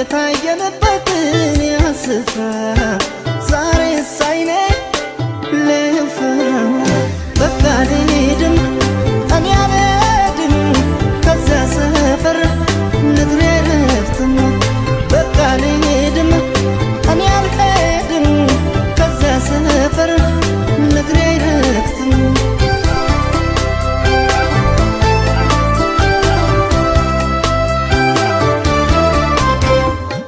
የታየንበትን ያን ስፍራ ዛሬ ሳይኔ ልፈራ በቃ አልሄድም እኔ አልሄድም ከዚያ ሰፈር ንግሬ ረፍትም በቃ አልሄድም እኔ አልሄድም ከዚያ ሰፈር ንግሬ ረፍትም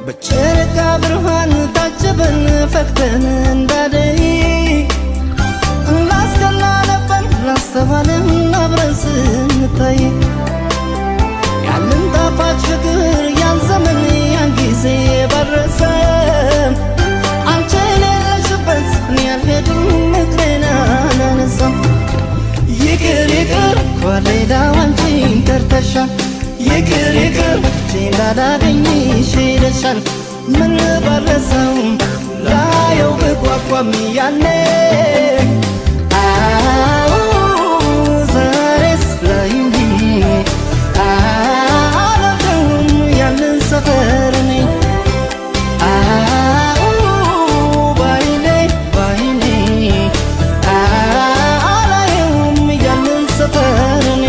በጨረቃ ብርሃን ታጅበን ፈክተን እንዳደይ ላስቀና ነበር ላስተዋልን አብረን ስንታይ ያንን ጣፋጭ ፍቅር ያን ዘመን ያን ጊዜ ባልረሳም አንቺ የሌለሽበት እኔ አልሄድም እግሬን አላነሳም ይቅር ይቅር እንኳን ሌላው አንቺን ጠርተሻል ይቅር ይቅር አንቺን ላላገኝሽ ሄደሻል ምን ባልረሳው ላየው ብጓጓም ያኔ አዎ ዛሬስ ላይ አልወደውም ያንን ሰፈር እኔ አዎ ባይኔ ባይኔ አላየውም ያንን ሰፈር እኔ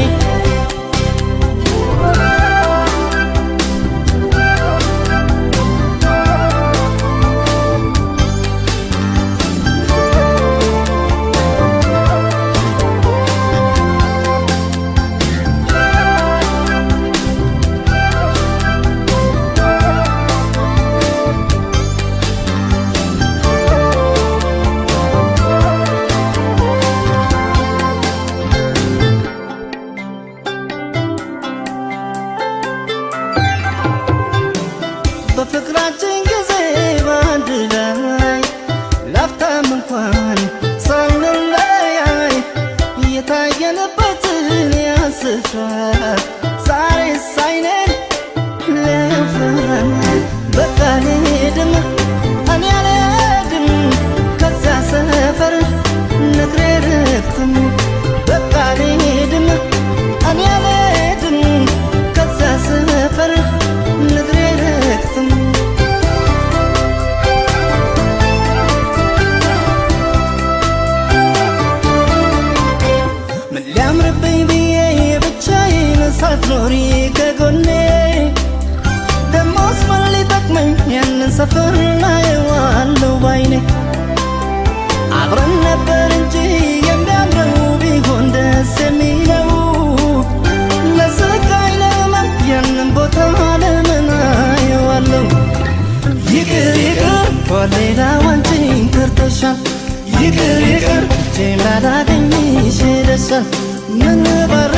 በፍቅራችን ጊዜ በአንድ ላይ ላፍታም እንኳን ሳንለያይ የታየንበትን ያን ስፍራ ዛሬ ሳይኔን ልፈራ በቃ አልሄድም እኔ አልሄድም ከዚያ ሰፈር ንግሬ ረፍትም በቃ አልሄድም እኔ አልሄድም ከዚያ ሰፈር ንግሬ ረፍትም ምን ሊያምርብኝ ብዬ ብቻዬን ሳትኖሪ ከጎኔ ደሞስ ምን ሊጠቅመኝ ያንን ሰፈር አየዋለሁ ባይኔ አብረን ነበር እንጂ የሚያምረው ቢሆን ደስ የሚለው ለስቃይ ለመን ያንን ቦታ ለምን አየዋለሁ ይቅር ይቅር እንኳን ሌላው አንቺን ጠርተሻል ይቅር ይቅር እጄን ላላገኝሽ ሄደሻል ምን ባረ